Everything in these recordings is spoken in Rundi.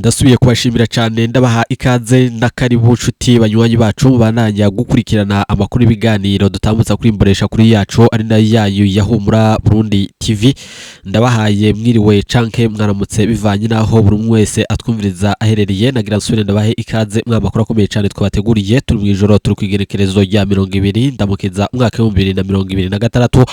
Ndasubiye kubashimira cyane, ndabaha ikaze na karibu nshuti banywanyi bacu mubandanya gukurikirana amakuru y'ibiganiro dutambutsa kuri imbonesha kuri yacu ari nayo yayu ya Humura Burundi TV. Ndabahaye mwiriwe canke mwaramutse bivanye naho buri umwe wese atwumviriza aherereye. Nagira nsubire ndabahe ikaze mwa makuru akomeye cyane twabateguriye. Turi mw'ijoro, turi kw'igerekerezo rya 20 ndamukiza umwaka w'2026.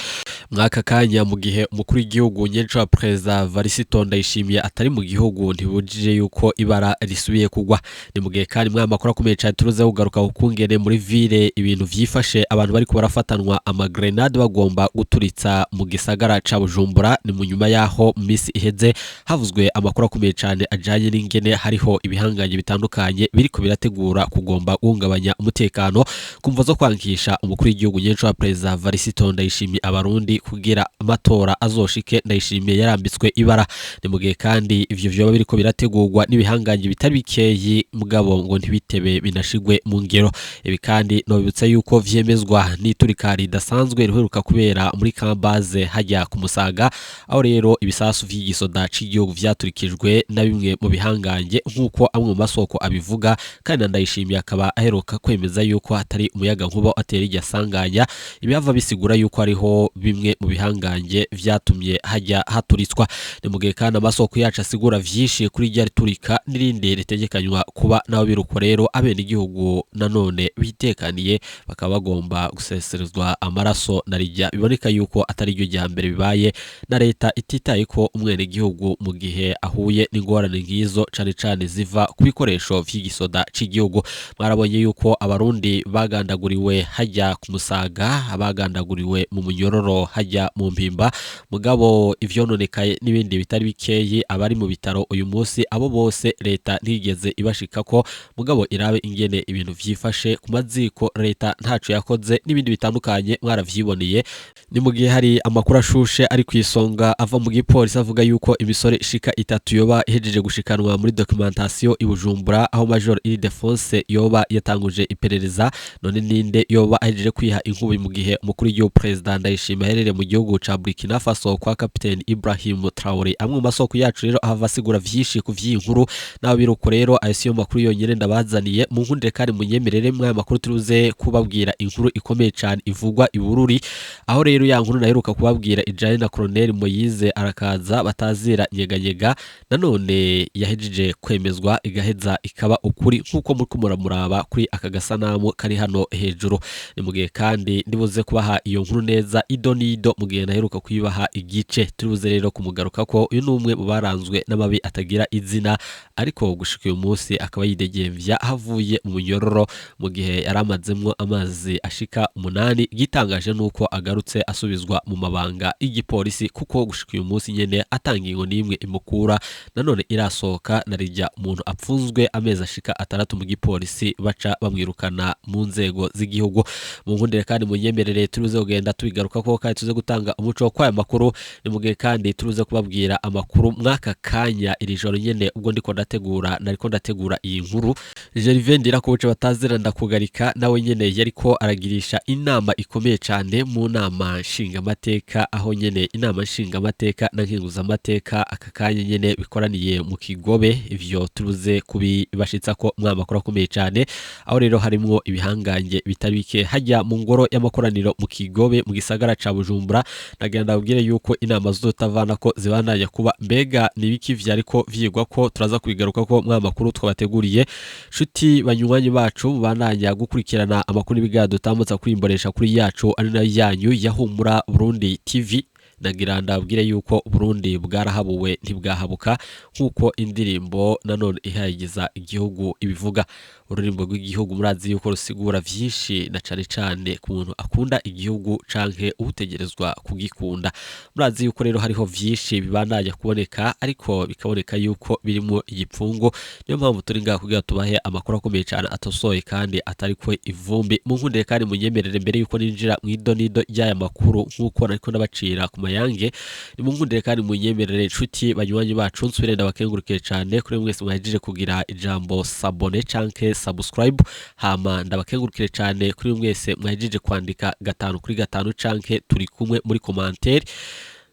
Mwaka kanya, mu gihe umukuru w'igihugu nyenshi wa Perezida Varisito Ndayishimiye atari mu gihugu, ntibujije yuko ibara risubiye kugwa. Ni mu gihe kandi mwa makuru akomeye cyane turuze kugaruka kukungene muri ville ibintu vyifashe, abantu bariko barafatanwa amagrenade bagomba guturitsa mu gisagara ca Bujumbura. Ni mu nyuma yaho mu misi iheze havuzwe amakuru akomeye cyane ajanye n'ingene hariho ibihangange bitandukanye biriko birategura kugomba guhungabanya umutekano kumva zo kwankisha umukuru w'igihugu nyenshi wa Perezida Varisito Ndayishimiye abarundi kugira amatora azoshike Ndayishimiye yarambitswe ibara. Ni mu gihe kandi ivyo vyoba biriko birategurwa n'ibihangange bitari bikeyi, mugabo ngo ntibitebe binashigwe mu ngero. Ibi kandi nobibutsa yuko vyemezwa n'iturika ridasanzwe riheruka kubera muri Kambaze hajya ku Musaga, aho rero ibisasu vy'igisoda c'igihugu vyaturikijwe na bimwe mu bihangange nk'uko amwe mu masoko abivuga. Kandi na Ndayishimiye akaba aheruka kwemeza yuko hatari umuyaga nkuba atera irya sanganya, ibihava bisigura yuko hariho bimwe mu bihangange vyatumye hajya haturitswa. Ni mu gihe kandi amasoko yacu asigura vyinshi kuri irya turika n'irindi ritegekanywa kuba. Naho biruko rero, abenegihugu nanone bitekaniye bakaba bagomba guseserezwa amaraso na rijya biboneka yuko atari ryo rya mbere bibaye, na leta ititaye ko umwenegihugu mu gihe ahuye n'ingorane nk'izo, cane cane ziva ku bikoresho vy'igisoda c'igihugu. Mwarabonye yuko abarundi bagandaguriwe hajya ku Musaga, abagandaguriwe mu munyororo hajya mu Mpimba, mugabo ivyononekaye n'ibindi bitari bikeyi, abari mu bitaro uyu munsi, abo bose leta ntigeze ibashikako mugabo irabe ingene ibintu vyifashe ku maziko, leta ntaco yakoze n'ibindi bitandukanye mwaravyiboneye. Ni mu gihe hari amakuru ashushe ari kw'isonga ava mu gipolisi avuga yuko imisore ishika itatu yoba ihejeje gushikanwa muri documentation i Bujumbura, aho Major Ildefonse yoba yatanguje iperereza. None ninde yoba ahejeje kwiha inkubi mu gihe umukuru w'igihugu Perezida Ndayishimiye aherereye mu gihugu ca Burkina Faso kwa Capitaine Ibrahim Traoré? Amwe mu masoko yacu rero ahava asigura vyinshi ku vy'iyi nkuru. Naho biruko rero, ayo siyo makuru yonyene ndabazaniye. Mu nkundire kandi munyemerere, mw'aya makuru turuze kubabwira inkuru ikomeye cane ivugwa i Bururi, aho rero ya nkuru naheruka kubabwira ijanye na Colonel Moyize arakaza batazira nyeganyega nanone yahejeje kwemezwa, igaheza ikaba ukuri nk'uko muriko muramuraba kuri aka gasanamu kari hano hejuru. Ni mu gihe kandi ndibuze kubaha iyo nkuru neza ido n'ido, mu gihe naheruka kuyibaha igice. Turibuze rero kumugaruka ko uyu ni umwe mu baranzwe n'amabi atagira izina, ariko gushika uyu munsi akaba yidegemvya aho avuye mu munyororo mu gihe yari amazemwo amazi ashika 8. Igitangaje nuko agarutse asubizwa mu mabanga y'igipolisi, kuko gushika uyu munsi nyene ata ngingo n'imwe imukura nanone irasohoka, na rijya umuntu apfunzwe amezi ashika 6 mu gipolisi baca bamwirukana mu nzego z'igihugu. Mu nkundire kandi munyemerere, turuze kugenda tubigaruka ko kandi tuze gutanga umuco kw'aya makuru. Ni mu gihe kandi turuze kubabwira amakuru mwaka kanya iri joro nyene ubwo ndiko ndategura, nariko ndategura iyi nkuru. Gervais Ndirakobuce batazira ndakugarika nawe nyene yariko aragirisha inama ikomeye cane mu nama nshingamateka, aho nyene inama nshingamateka na nkenguzamateka aka kanya nyene bikoraniye mu Kigobe. Ivyo turuze kubibashitsa ko mwa makuru akomeye cane, aho rero harimwo ibihangange bitari bike hajya mu ngoro y'amakoraniro mu Kigobe mu gisagara ca Bujumbura. Nagira ndababwire yuko inama z'utavana ko zibandanya kuba. Mbega nibiki vyariko vyigwa? Ko turaza kubigaruka ko mwa makuru twabateguriye. Shuti banywanyi bacu mubandanya gukurikirana amakuru n'ibiganiro dutambutsa kuri imbonesha kuri yacu ari nayo yanyu ya Humura Burundi TV, nagira ndabwire yuko Burundi bwarahabuwe ntibwahabuka, nk'uko indirimbo nanone ihayagiza igihugu ibivuga. Ururimbo rw'igihugu murazi yuko rusigura vyinshi, na cane cane ku muntu akunda igihugu canke utegerezwa kugikunda. Murazi yuko rero hariho vyinshi bibandanya kuboneka, ariko bikaboneka yuko birimo igipfungu. Niyo mpamvu turi ngaha kugira tubahe amakuru akomeye cane atosoye kandi atariko ivumbi. Mu nkundire kandi munyemerere, mbere yuko ninjira mw'ido nido ry'aya makuru nk'uko nariko ndabacira ku mayange, ni mu nkundire kandi munyemerere nshuti banywanyi bacu, nsubire ndabakengurukiye cane kuri mwese mwahejeje kugira ijambo s'abonner canke subscribe. Hama ndabakengurukire cane kuri mwese mwahejeje kwandika 5 kuri 5 canke turi kumwe muri commentaire.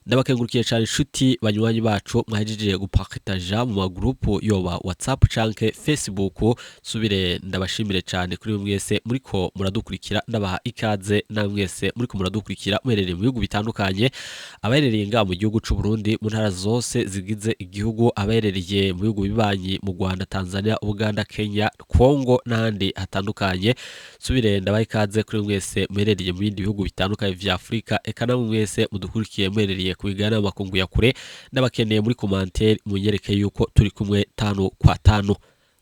Ndabakengurukiye cyane inshuti banywanyi bacu mwahejeje gupartaja mu magrupu yoba WhatsApp canke Facebook. Subire ndabashimire cyane kuri mwese muriko muradukurikira, ndabaha ikaze na mwese muriko muradukurikira muherereye mu bihugu bitandukanye, abaherereye ngaha mu gihugu c'u Burundi mu ntara zose zigize igihugu, abaherereye mu bihugu bibanyi mu Rwanda, Tanzania, Uganda, Kenya, Congo n'ahandi hatandukanye. Subire ndabaha ikaze kuri mwese muherereye mu bindi bihugu bitandukanye vya Afurika, eka namwe mwese mudukurikiye muherereye ku migabane y'amakungu ya kure. Ndabakeneye muri commentaire munyereke yuko turi kumwe tanu kwa tanu.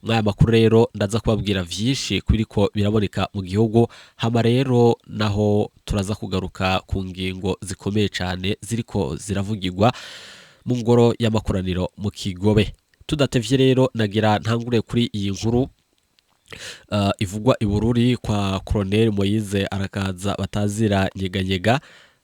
Mwaya makuru rero ndaza kubabwira vyinshi kubiriko biraboneka mu gihugu, hama rero naho turaza kugaruka ku ngingo zikomeye cane ziriko ziravugirwa mu ngoro y'amakoraniro mu Kigobe. Tudatevye rero nagira ntangure kuri iyi nkuru ivugwa i Bururi kwa Colonel Moise Arakaza batazira nyeganyega.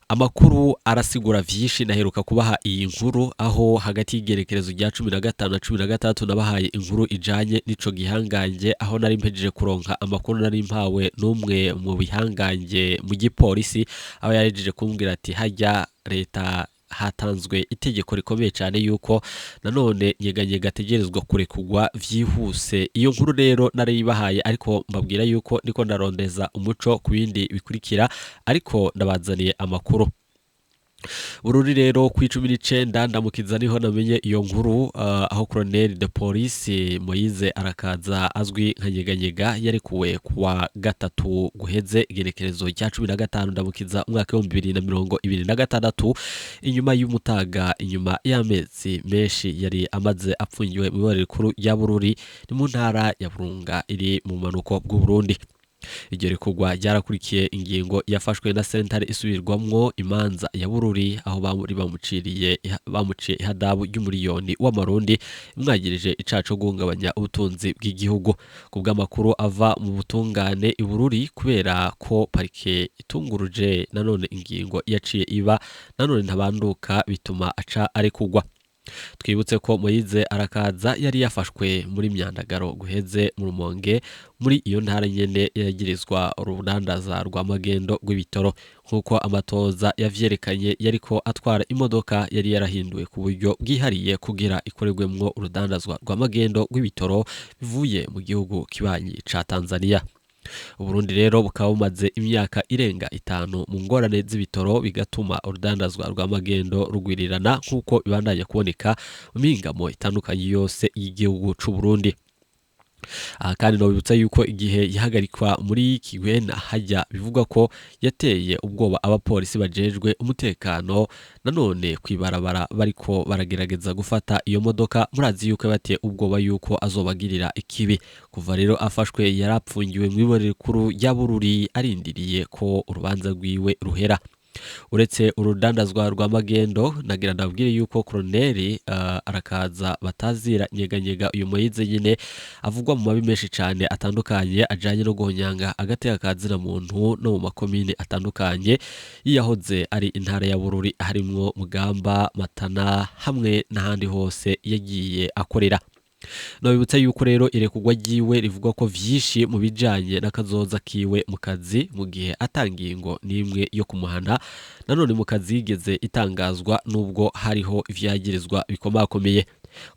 Amakuru arasigura vyinshi. Naheruka kubaha iyi nkuru aho hagati y'igerekerezo rya 15 na 16 nabahaye inkuru ijanye n'ico gihangange, aho nari mpejeje kuronka amakuru nari mpawe n'umwe mu bihangange mu gipolisi, aho yahejeje kumbwira ati hajya leta hatanzwe itegeko rikomeye cyane yuko nanone nyeganyega ategerezwa kurekurwa vyihuse. Iyo nkuru rero narayibahaye, ariko mbabwira yuko niko ndarondeza umuco ku bindi bikurikira, ariko ndabazaniye amakuru. Bururi rero ku 19 ndamukiza niho namenye iyo nkuru, aho Colonel de Police Moise Arakaza azwi nka Nyeganyega yarekuwe kuwa gatatu guheze igerekerezo rya 15 ndamukiza umwaka wa 2026, inyuma y'umutaga, inyuma y'amezi menshi yari amaze apfungiwe mu ibara rikuru rya Bururi, ni mu ntara ya Burunga iri mu manuko bw'u Burundi. Iryo rekurwa ryarakurikiye ingingo yafashwe na sentare isubirwamwo imanza ya Bururi, aho bari bamuciye ihadabu ry'umuriyoni w'amarundi imwagirije icaha co guhungabanya ubutunzi bw'igihugu. Ku bw'amakuru ava mu butungane i Bururi, kubera ko parike itunguruje nanone ingingo yaciye iba nanone ntabanduka, bituma aca arekurwa. Twibutse ko Moise Arakaza yari yafashwe muri myandagaro guheze mu Rumonge, muri iyo ntara nyene yagirizwa urudandaza rwa magendo rw'ibitoro. Nk'uko amatoza yavyerekanye, yariko atwara imodoka yari yarahinduwe ku buryo bwihariye kugira ikorerwemwo urudandazwa rwa magendo rw'ibitoro bivuye mu gihugu kibanyi ca Tanzania. Uburundi rero bukaba bumaze imyaka irenga 5 mu ngorane z'ibitoro, bigatuma urudandazwa rwa magendo rugwirirana nk'uko bibandanya kuboneka mu mihingamo itandukanye yose y'igihugu c'u Burundi. Aha kandi nobibutsa yuko igihe yahagarikwa muri Kigwena hajya bivugwa ko yateye ubwoba abapolisi bajejwe umutekano nanone kwibarabara bariko baragerageza gufata iyo modoka. Murazi yuko bateye ubwoba yuko azobagirira ikibi. Kuva rero afashwe yarapfungiwe mu iborero rikuru rya Bururi arindiriye ko urubanza rwiwe ruhera. Uretse urudandazwa rwa magendo, nagira ndabwire yuko Colonel Arakaza batazira nyeganyega uyu Moise nyine avugwa mu mabi menshi cyane atandukanye ajanye no guhonyanga agateka kazina muntu no mu makomine atandukanye yahoze ari intara ya Bururi, harimwo Mugamba, Matana hamwe n'ahandi hose yagiye akorera. Nabibutsa yuko rero irekurwa ryiwe rivugwa ko vyinshi mu bijanye n'akazoza kiwe mu kazi, mu gihe atangingo n'imwe yo kumuhana nanone mu kazi yigeze itangazwa, nubwo hariho ivyagirizwa bikomakomeye.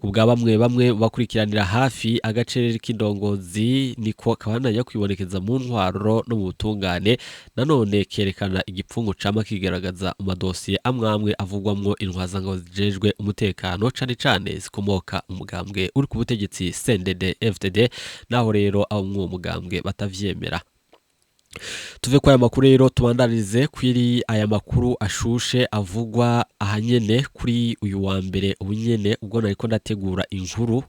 Kubwa bamwe bamwe bakurikiranira hafi agacerere k'indongozi niko kabandanya kwibonekeza mu ntwaro no mu butungane, nanone kerekana igipfungu cama kigaragaza mu madosiye amwamwe avugwamwo intwazangabo zijejwe umutekano cane cane zikomoka mu mugambwe uri ku butegetsi CNDD FDD, naho rero abo mw'uwo mugambwe batavyemera. Tuve kwa aya makuru rero tubandanize kwiri aya makuru ashushe avugwa ahanyene kuri uyu wa mbere ubunyene, ubwo nariko ndategura inkuru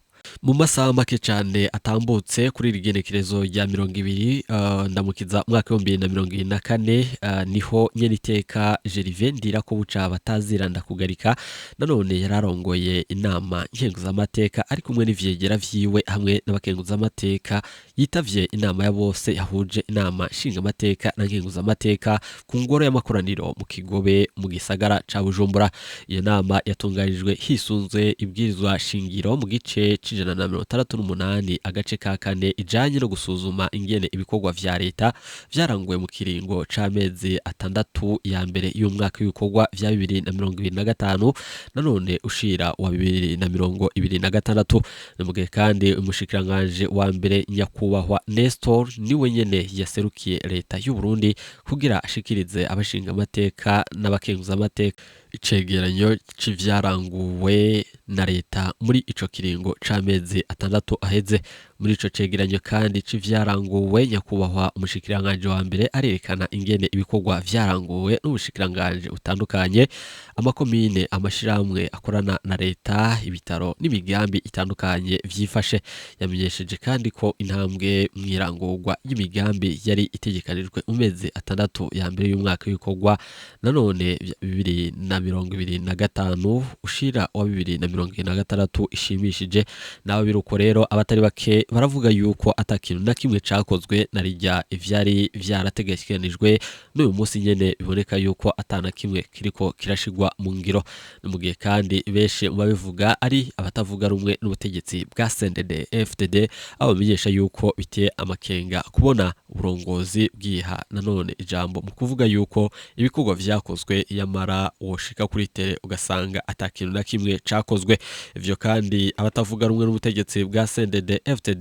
mu masaha make cyane atambutse kuri iri genekerezo rya 20 ndamukiza umwaka 2024, niho nyene iteka Gervais Ndirakobuca batazira ndakugarika nanone yararongoye inama nkenguzamateka ari kumwe n'ivyegera vyiwe hamwe n'abakenguzamateka, yitavye inama ya bose yahuje inama nshingamateka na nkenguzamateka ku ngoro y'amakoraniro mu Kigobe mu gisagara ca Bujumbura. Iyo nama yatunganijwe hisunzwe ibwirizwa shingiro mu gice c'168 agace ka kane ijanye no gusuzuma ingene ibikorwa vya leta vyaranguwe mu kiringo c'amezi 6 ya mbere y'umwaka w'ibikorwa vya 2025 nanone ushira wa 2026. Ni mu gihe kandi umushikiranganji wa mbere nyakubahwa Nestor niwe nyene yaserukiye leta y'u Burundi kugira ashikirize abashinga amateka n'abakenguza amateka icegeranyo c'ivyaranguwe na leta muri ico kiringo c'amezi 6 aheze. Muri ico cegeranyo kandi c'ivyaranguwe, nyakubahwa umushikiranganji wa mbere arerekana ingene ibikorwa vyaranguwe n'ubushikiranganji butandukanye, amakomine, amashirahamwe akorana na leta, ibitaro n'imigambi itandukanye vyifashe. Yamenyesheje kandi ko intambwe mw'irangurwa y'imigambi yari itegekanijwe mu mezi 6 ya mbere y'umwaka w'ibikorwa nanone 2025 ushira wa 2026 ishimishije. Naho biruko rero abatari bake baravuga yuko atakintu na kimwe cakozwe na rijya ivyari vyarategekanijwe n'uyu munsi nyene biboneka yuko atana kimwe kiriko kirashigwa mu ngiro. Ni mu gihe kandi benshi mu babivuga ari abatavuga rumwe n'ubutegetsi bwa CNDD FDD, aho bamenyesha yuko biteye amakenga kubona uburongozi bwiha nanone ijambo mu kuvuga yuko ibikorwa vyakozwe, yamara woshika kuri tere ugasanga atakintu na kimwe cakozwe. Ivyo kandi abatavuga rumwe n'ubutegetsi bwa CNDD FDD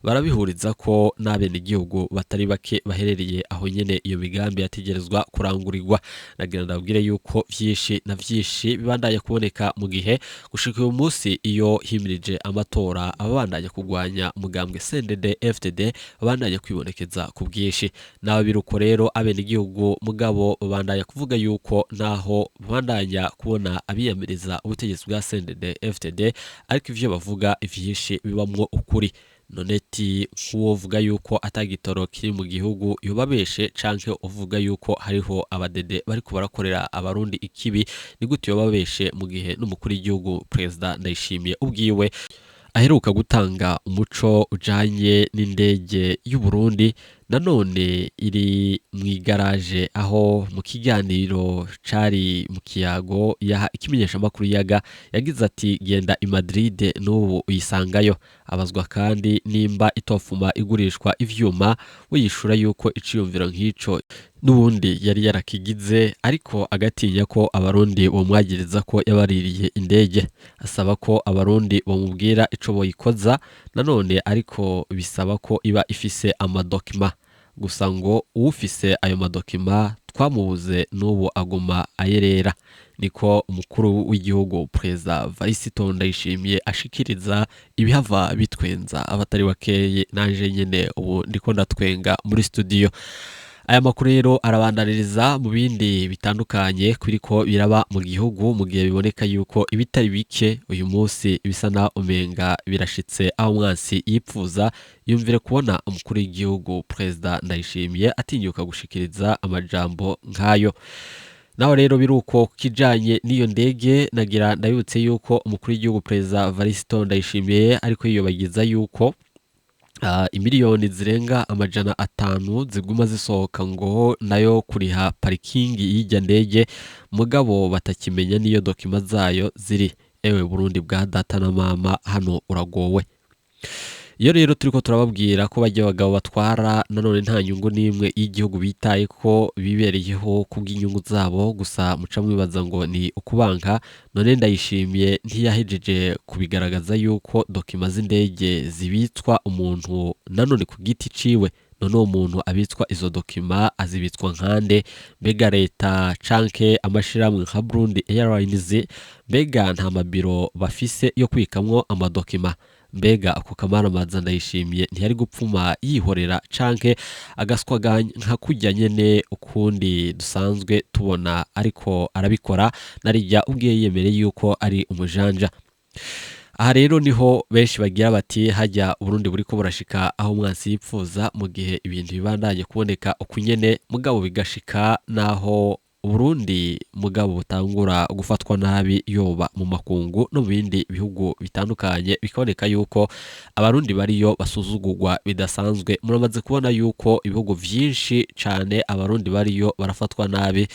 barabihuriza ko n'abenegihugu batari bake baherereye aho nyene iyo migambi yategerezwa kurangurirwa. Nagira ndabwire yuko vyinshi na vyinshi bibandanya kuboneka mu gihe gushika uyu munsi iyo himirije amatora ababandanya kugwanya umugambwe CNDD FDD babandanya kwibonekeza ku bwinshi. Naho biruko rero abenegihugu mugabo babandanya kuvuga yuko naho babandanya kubona abiyamiriza ubutegetsi bwa CNDD FDD, ariko ivyo bavuga ivyinshi bibamwo ukuri. Noneti nk'uwovuga yuko atagitoro kiri mu gihugu yobabeshe, canke uvuga yuko hariho abadede bariko barakorera abarundi ikibi, ni gute yobabeshe mu gihe n'umukuru w'igihugu Perezida Ndayishimiye ubwiwe aheruka gutanga umuco ujanye n'indege y'u Burundi nanone iri mw'igaraje, aho mu kiganiro cari mu kiyago yaha ikimenyeshamakuru Yaga yagize ati genda i Madrid n'ubu uyisangayo. Abazwa kandi nimba itofuma igurishwa ivyuma, we yishura yuko iciyumviro nk'ico n'ubundi yari yarakigize, ariko agatinya ko abarundi bomwagiriza ko yabaririye indege. Asaba ko abarundi bomubwira ico boyikoza nanone, ariko bisaba ko iba ifise amadokima. Gusa ngo uwufise ayo madokima twamubuze n'ubu aguma ayerera. Niko umukuru w'igihugu Perezida Varisito Ndayishimiye ashikiriza ibihava bitwenza abatari bakeye, nanje nyene ubu ndiko ndatwenga muri studio. Aya makuru rero arabandaniriza mu bindi bitandukanye kuriko biraba mu gihugu, mu gihe biboneka yuko ibitari bike uyu munsi bisa na umenga birashitse aho umwansi yipfuza. Yumvire kubona umukuru w'igihugu Perezida Ndayishimiye atinyuka gushikiriza amajambo nk'ayo. Naho rero biruko kijanye n'iyo ndege, nagira ndabibutse yuko umukuru w'igihugu Perezida Varisito Ndayishimiye ariko yiyobagiza yuko imiliyoni zirenga 500 ziguma zisohoka ngo nayo kuriha parikingi y'ijya ndege, mugabo batakimenya niyo dokima zayo ziri. Ewe Burundi bwa data na mama, hano uragowe. Iyo rero turiko turababwira ko bajya abagabo batwara nanone nta nyungu n'imwe y'igihugu bitaye ko bibereyeho kubw'inyungu zabo gusa, muca mwibaza ngo ni ukubanka. None Ndayishimiye ntiyahejeje kubigaragaza yuko dokima z'indege zibitswa umuntu nanone ku giti ciwe. None uwo muntu abitswa izo dokima azibitswa nkande? Mbega leta canke amashirahamwe nka Burundi Airlines, mbega nta mabiro bafise yo kwikamwo amadokima? Mbega ako kamaramaza Ndayishimiye ntiyari gupfuma yihorera canke agaswaganya nka kurya nyene ukundi dusanzwe tubona ariko arabikora, narijya ubwiye yemereye yuko ari umujanja. Aha rero niho benshi bagira bati hajya Burundi buriko burashika aho umwansi yipfuza, mu gihe ibintu bibandanye kuboneka ukunyene, mugabo bigashika naho Burundi mugabo butangura gufatwa nabi yoba mu makungu no mu bindi bihugu bitandukanye, bikaboneka yuko abarundi bariyo basuzugurwa bidasanzwe. Muramaze kubona yuko ibihugu vyinshi cane abarundi bariyo barafatwa nabi.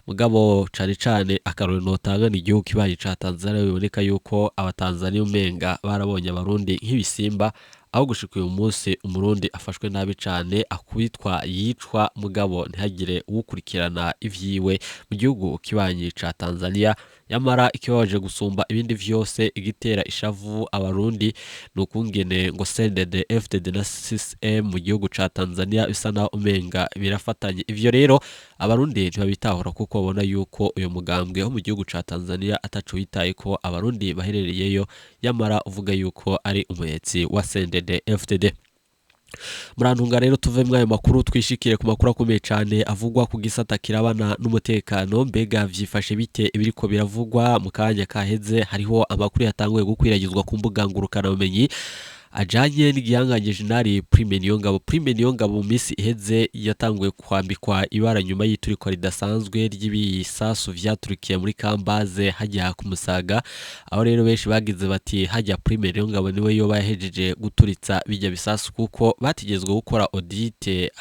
Mugabo cane cane akarorero notanga ni igihugu kibanyi ca Tanzania, biboneka yuko abatanzania umenga barabonye abarundi nk'ibisimba, aho gushika uyu munsi umurundi afashwe nabi cane, akubitwa, yicwa, mugabo ntihagire uwukurikirana ivyiwe mu gihugu kibanyi ca Tanzania. Yamara ikibabaje gusumba ibindi vyose, igitera ishavu abarundi, ni ukungene ngo CNDD FDD na CCM mu gihugu ca Tanzania bisa naho umenga birafatanye. Ivyo rero abarundi ntibabitahura, kuko babona yuko uyu mugambwe wo mu gihugu ca Tanzania ataco witaye ko abarundi baherereyeyo, yamara uvuga yuko ari umuhetsi wa CNDD FDD. Murantunga rero tuve mw'ayo makuru, twishikire ku makuru akomeye cane avugwa ku gisata kirabana n'umutekano. Mbega vyifashe bite ibiriko biravugwa? Mu kanya kaheze hariho amakuru yatanguye gukwiragizwa ku mbuga ngurukanabumenyi ajanye n'igihangange Jenerali Prime Niyongabo. Prime Niyongabo mu minsi iheze yatanguye kwambikwa ibara nyuma y'iturikwa ridasanzwe ry'ibisasu vyaturikiye muri Kambaze hajya ku Musaga, aho rero benshi bagize bati hajya Prime Niyongabo niwe yoba yahejeje guturitsa bijya bisasu, kuko batigezwe gukora audit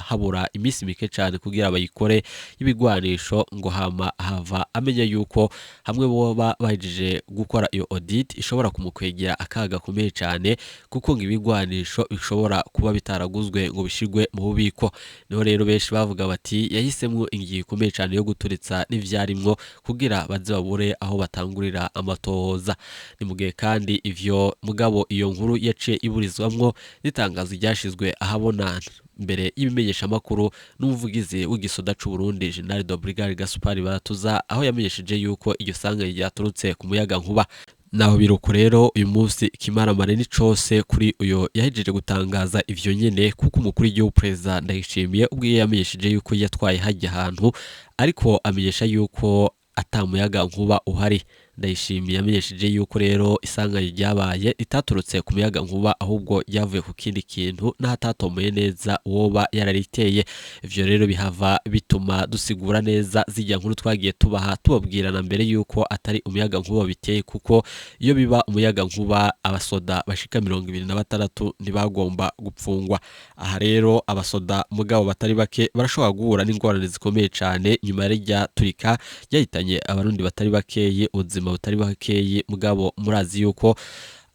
habura iminsi mike cane kugira bayikore y'ibigwanisho, ngo hama hava amenya yuko hamwe boba bahejeje gukora iyo audit ishobora kumukwegera akaga gakomeye cane, kuko ngo ibigwanisho bishobora kuba bitaraguzwe ngo bishirwe mu bubiko. Niho rero benshi bavuga bati yahisemwo ingingo ikomeye cane yo guturitsa n'ivyarimwo kugira baze babure aho batangurira amatohoza. Ni mu gihe kandi ivyo mugabo iyo nkuru yaciye iburizwamwo n'itangazo ryashizwe ahabona mbere y'ibimenyeshamakuru n'umuvugizi w'igisoda c'u Burundi General de Brigade Gaspard Baratuza, aho yamenyesheje yuko iryo sanganya ryaturutse ku muyaga nkuba. Naho biruko rero uyu munsi ikimaramare ni cose kuri uyo yahejeje gutangaza ivyo nyene, kuko umukuru w'igihugu Perezida Ndayishimiye ubwiye yamenyesheje yuko yatwaye hajya ahantu, ariko amenyesha yuko ata muyaga nkuba uhari. Ndayishimiye yamenyesheje yuko rero isanganya ryabaye ritaturutse ku muyaga nkuba, ahubwo ryavuye ku kindi kintu n'ahatatomoye neza uwoba yarariteye. Ivyo rero bihava bituma dusigura neza zirya nkuru twagiye tubaha tubabwirana mbere yuko atari umuyaga nkuba biteye, kuko iyo biba umuyaga nkuba abasoda bashika 26 ntibagomba gupfungwa. Aha rero abasoda mugabo batari bake barashobora guhura n'ingorane zikomeye cane nyuma y'irya turika ryahitanye abarundi batari bakeye, ubuzima butari bakeyi. Mugabo murazi yuko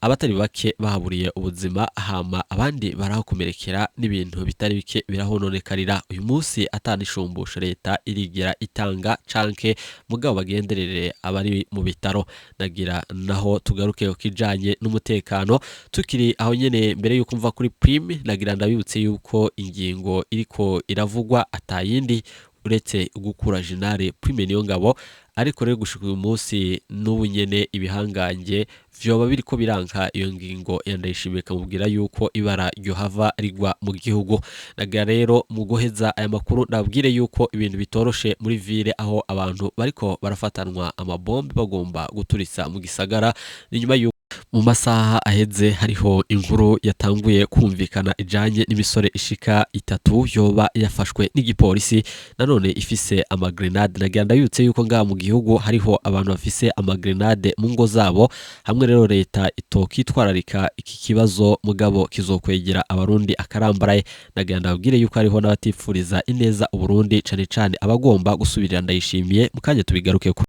abatari bake bahaburiye ubuzima, hama abandi barahakomerekera n'ibintu bitari bike birahononekarira. Uyu munsi atanishumbusho leta irigera itanga canke mugabo bagenderere abari mu bitaro. Nagira naho tugaruke ku kijanye n'umutekano tukiri aho nyene, mbere yuko mva kuri Prime, nagira ndabibutse yuko ingingo iriko iravugwa atayindi uretse gukura General Prime Niyongabo. Ariko rero gushika uyu munsi n'ubu nyene ibihangange vyoba biriko biranka iyo ngingo ya Ndayishimiye, kamubwira yuko ibara ryohava rigwa mu gihugu. Nagira rero mu guheza aya makuru nabwire yuko ibintu bitoroshe muri ville, aho abantu bariko barafatanwa amabombe bagomba guturitsa mu gisagara. Ni nyuma yuko mu masaha aheze hariho inkuru yatanguye kumvikana ijanye n'imisore ishika 3 yoba yafashwe n'igipolisi nanone ifise amagrenade. Nagira ndabibutse yuko ngaha mu gihugu hariho abantu bafise amagrenade mu ngo zabo, hamwe rero leta itokitwararika iki kibazo mugabo kizokwegera abarundi akarambaraye. Nagira ndababwire yuko hariho n'abatifuriza ineza Uburundi, cane cane abagomba gusubirira Ndayishimiye. Mu kanya tubigarukeko.